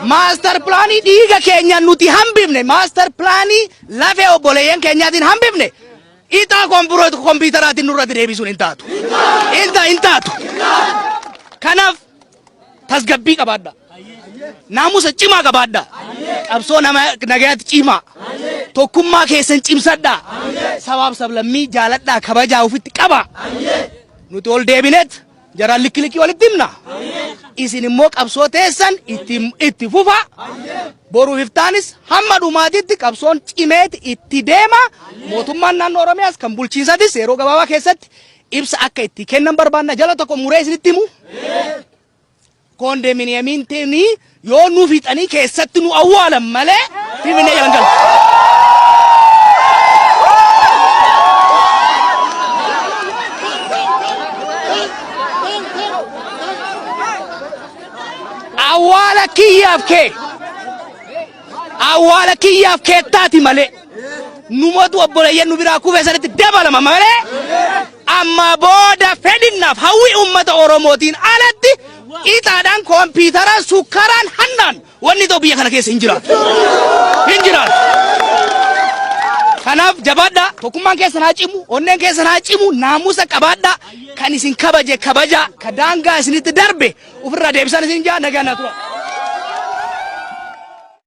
Maastar pilaanii dhiiga keenyaan nuti hambifne, maastar pilaanii lafee obboleeyyan keenyaatiin hambifne, ixaa kompiitaraatiin nurratti deebisuun hin taatu. Hin taatu. Kanaaf tasgabbii qabaadha. Naamusa cimaa qabaadha. Qabsoo nama nagayaatti cimaa. Tokkummaa keessan cimsadha. Sabaaf sablammii jaaladhaa, kabajaa ofitti qaba. Nuti ol deebineet jaraan likki likkii walitti himna. Isin immoo qabsoo teessan itti fufa. Boruuf iftaanis hamma dhumaatitti qabsoon cimeet itti deema. Mootummaan naannoo Oromiyaas kan bulchiinsatis yeroo gabaabaa keessatti ibsa akka itti kennan barbaanna. Jala tokko muree isinitti himu. Koondeminiyamiin teenii yoo nu fixanii keessatti nu awwaalan malee Finfinnee jalan galu. Awwaala kiyyaaf kee, awwaala kiyyaaf keettaati malee, numatu obboleeyyan nu biraa kufee sanitti dabalama malee, amma booda fedhinnaaf hawwii uummata Oromootiin alatti ixaadhaan, kompiitaraan, sukkaraan, hannaan wanni ta'u biyya kana keessa hin jiraatu. Hin jiraatu. Kanaaf jabaadhaa, tokkummaan keessan haa cimu, onneen keessan haa cimu, naamusa qabaadhaa, kan isin kabaje kabajaa, ka daangaa isinitti darbe ofirraa deebisan isin jaa, nagaa naa tura.